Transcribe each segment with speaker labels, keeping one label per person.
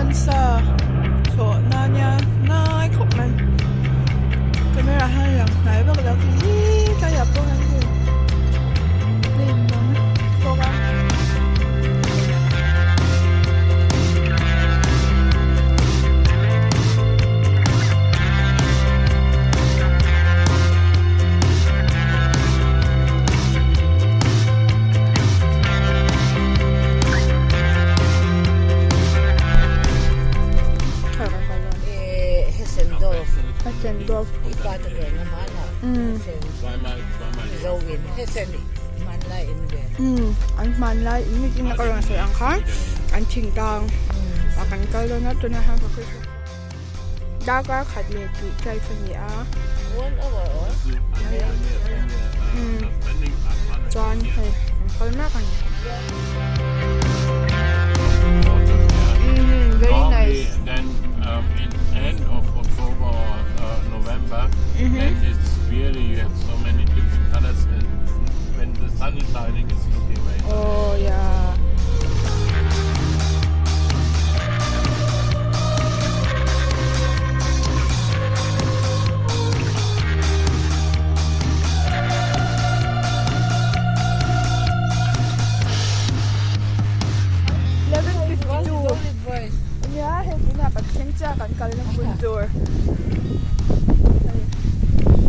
Speaker 1: Lufthansa thlawhna nia ngai khawp mai camera hian lang hnai vak lo hi tlaiah pawh hian hei plane dang thlawk a. Hessendorf. An hmanlai in nitin a ka rawn sawi ang khan an thingtlang ah kan kal dawn a tunah hian ka Darkar khat leh tih drive a ni a chuan hei an kal mek a ni. Very nice. Oh yeah. Nia hei tunah kan thleng chiah kan kalna hmun tur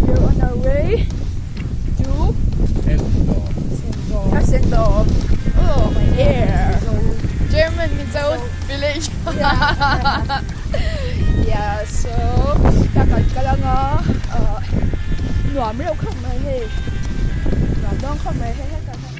Speaker 1: we are on our way to Hessendorf oh my hair German Mizo village yeah so ka kal kal anga ah nuam reuh khawp mai hei nuam dawn khawp mai hei hetah hian.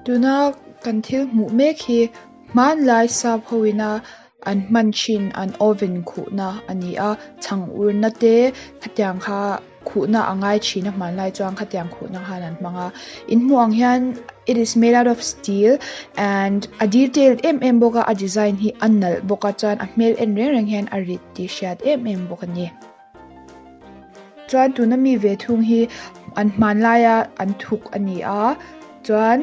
Speaker 2: Tuna kan thil hmuh mek hi hmanlai sap ho ina an hman thin an oven khuhna a ni a chhang urna te khatiang kha khuhna a ngai thin a hmanlai chuan khatiang khuhna khan an hmang a in hmuh ang hian it is made out of steel and a detailed em em bawk a a design hi a nalh bawk a chuan a hmel en reng reng hian a rit tih hriat em em bawk a ni chuan tuna mi ve thung hi an hmanlaia an thuk a ni a chuan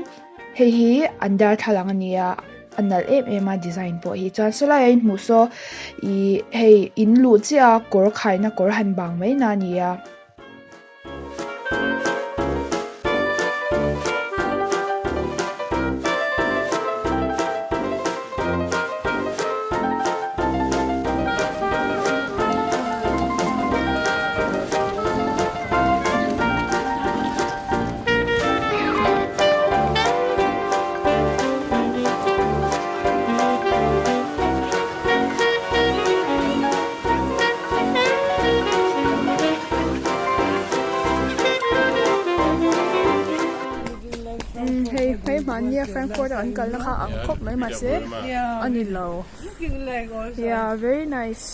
Speaker 2: hei hi an darthlalang a ni a. A nalh em em a design pawh hi chuan sawlai ah in hmuh saw ih hei in luh chiah a kawr khaina kawr han bang mai na a ni a.
Speaker 1: Hei hei hmahnia Frankfurt a an kalna kha ang khawp mai mahse a ni lo yeah very nice.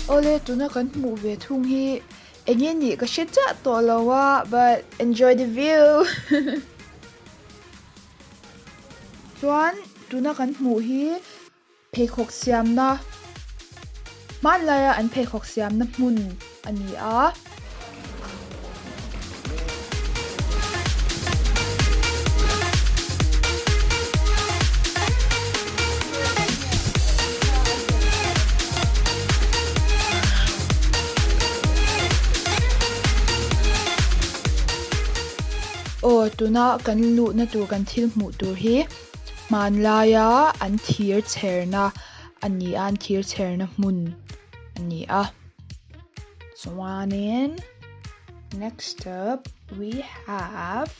Speaker 2: Awle tuna kan hmuh ve thung hi eng nge nih ka hre chiah tawh lo a but enjoy the view chuan tuna kan hmuh hi pheikhawk siamna hmanlaia an pheikhawk siamna hmun a ni a. Aw tuna kan luhna tur kan thil hmuh tur hi hmanlaia an thir chherna a ni a an thir chherna hmun a ni a. Chuanin next up we have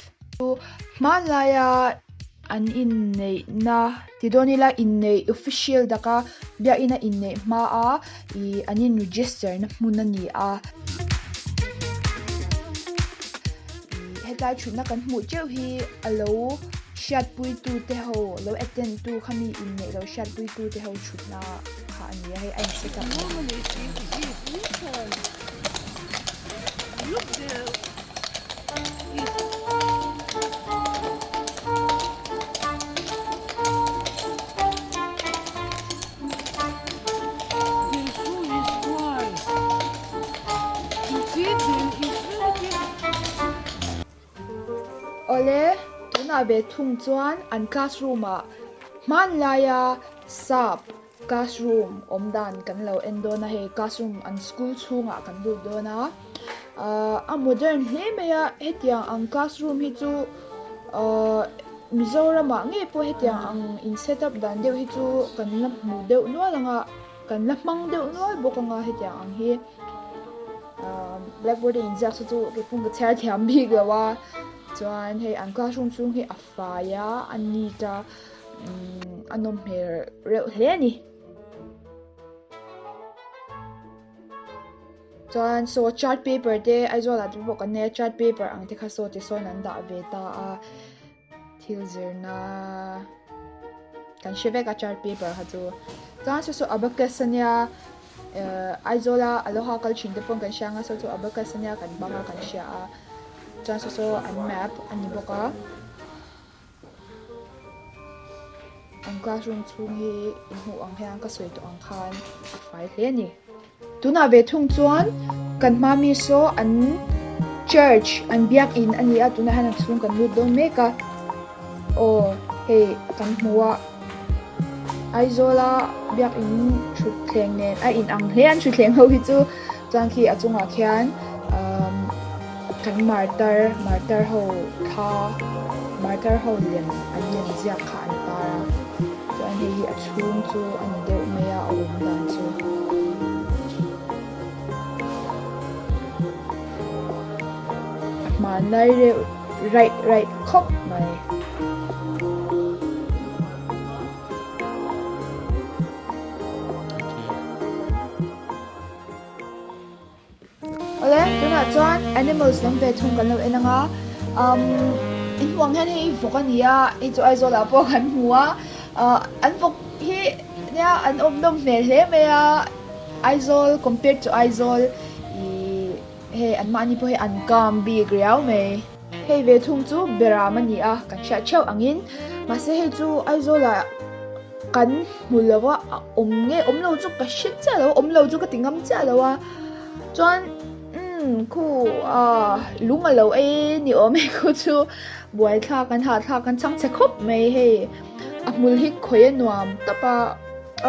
Speaker 2: hmanlaia an inneihna ti dawn ila inneih official taka biakina inneih hmaa ih an in register na hmun a ni a ih hetlai thutna kan hmuh teuh hi a lo hriatpui tu te ho lo attend tu khami inneih lo hriatpui tu te ho thutna kha a ni a hei a in set up Awle, tunah ve thung chuan an classroom ah hmanlaia sap classroom awm dan kan lo en dawn a, hei classroom an school chhungah kan lut dawn a, ahh a modern hle mai a, hetiang ang classroom hi chu ahh Mizoramah ngei pawh hetiang ang in set up dan deuh hi chu kan la hmu deuh nual ang a, kan la hmang deuh nual bawk ang a hetiang ang hi ahh blackboard a inziak saw chu keipawh ka chhiar thiam bik lo a, chuan hei an classroom chhung hi a fai a, a neat a. Umm a nawm hmel reuh hle a ni. Chuan saw chart paper te Aizawl ah te pawh kan nei a chart paper ang te kha saw ti sawn an dah ve ta a thil zirna kan hre vek a chart paper kha chu chuan saw saw abacus ania ehh Aizawl a aloha kal thin te pawh kan hria anga saw chu abacus ania kan bang a kan hria a chuan saw saw an map a ni bawk a. An classroom chhung hi in hmuh ang hian ka sawi tawh ang khan a fai hle a ni. Tunah ve thung chuan kan hma mi saw an church an biakin a ni a tunah hian a chhung kan lut dawn mek a aw hei kan hmu a Aizawla biakin thutthleng nen a inang hle an thutthleng ho hi chu chuan khi a chungah khian umm Kan martar, martar ho thla, martar ho lem an lem ziak kha an par a, chuan hei hi a chhung chu a ni deuh mai a, a awm dan chu. A hmanlai reuh raih raih khawp mai. Awle, tunah chuan animals lam ve thung kan lo en ang a, umm in hmuh ang hian hei vawk a ni a, hei chu Aizawl ah pawh kan hmu a, ah an vawk hi nia an awm nawm hmel hle mai a, Aizawl compared to Aizawl ih hei an mahni pawh hi an calm bik riau mai. Hei ve thung chu beram a ni a, kan hriat theuh angin mahse hei chu Aizawl ah Kan hmu lo a, a awm nge awm lo chu ka hre chiah lo, awm lo chu ka ti ngam chiah lo a, chuan umm khu ah lung a lo ei ni awm e khu chu buaithlak an hahthlak an chhang chhe khawp mai hei a hmul hi khawih a nuam tawp a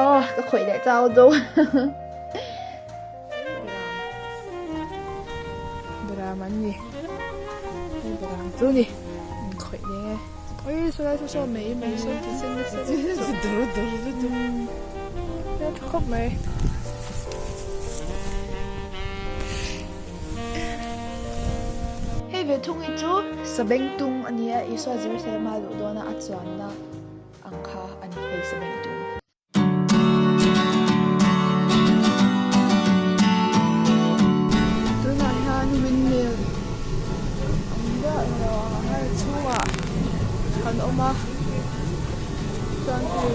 Speaker 2: ah ka khawih leh chau dawn.
Speaker 1: Beram an ni hei beram chu ni in khawih leh e ui saw lai saw saw mai mai saw ti sen nasa lutuk a tha khawp mai.
Speaker 2: Hei ve thung hi chu sabengtung a ni a, Isua Jerusalem a luh dawna a chuanna ang kha a ni hei sabengtung.
Speaker 1: Tunah hian windmill ang deuh eng lo ang hian a chhungah kan awm a chuan hei.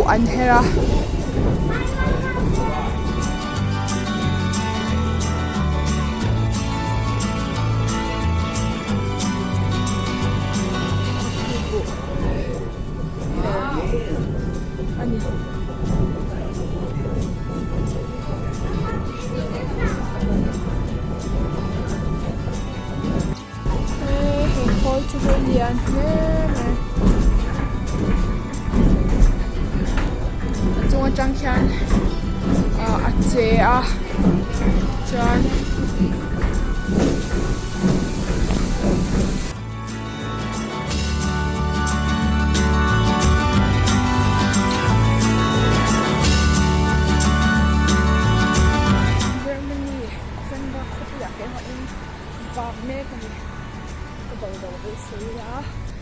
Speaker 1: Buh an her a. Buh her a ni. He khawl chu hei lian hle mai a chung atang khian ah a che a chuan. Germany Offenbach khawpuiah keimah in vak mek a ni ka bo lo beisei ila.